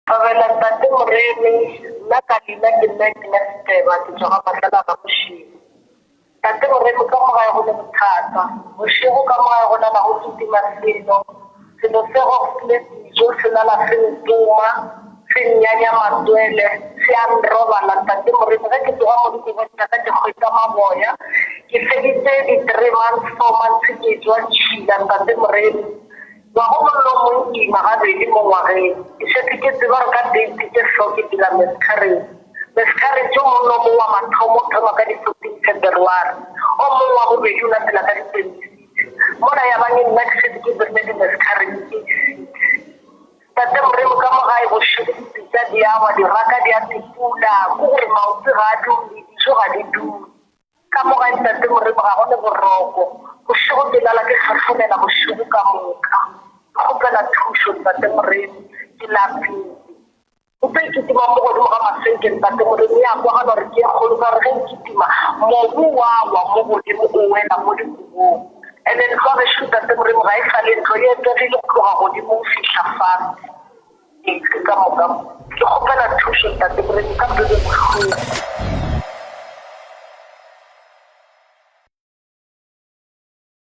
Thobela Ntate Moremi, nna ka leina ke nna Gina Seteba, ke tšwa ga Matlala ga Mošidi. Ntate Moremi ka mo gae go le bothata, bošego ka mo gae go lala go kitima selo, selo se go le dijo se lala se ntoma, se nnyanya matswele, se a nrobala. Ntate Moremi ge ke tsoga mo dikobong tša ka ke hwetša maboya, ke feditse di three months, four months ke tšwa tšhila Ntate Moremi. Ngwaga o mongwe le o mongwe ke ima gabedi mo ngwageng. Ke šetše ke tseba gore ka date tše so ke dira miscarriage. Miscarriage o mongwe le o mongwe wa mathomo o thoma ka di 14 February, o mongwe wa bobedi o latela ka di 26. Mola ya bang nna ke šetše ke dirile di miscarriage tše di six. Tate Moremi ka mo gae bošego dipitša di a wa, diraka di a tipula, ke gore maoto ga a dule, dijo ga di dule. Ka mo gae Ntate Moremi ga go ne boroko. Bošego ke lala ke hlohlomela bošego ka moka. Ke kgopela thušo Ntate Moremi, ke lapile. Ntho e kitimang mo godimo ga masenke Ntate Moremi ya kwagala gore ke e kgolo ka gore ge e kitima mobu wa wa mo godimo o wela mo dikobong. Ene ntlo ya gešo Ntate Moremi ga e sa le ntlo, e epegile go tloga godimo go fihla fase. Ke ka moka. Ke kgopela thušo Ntate Moremi ka pelo e bohloko.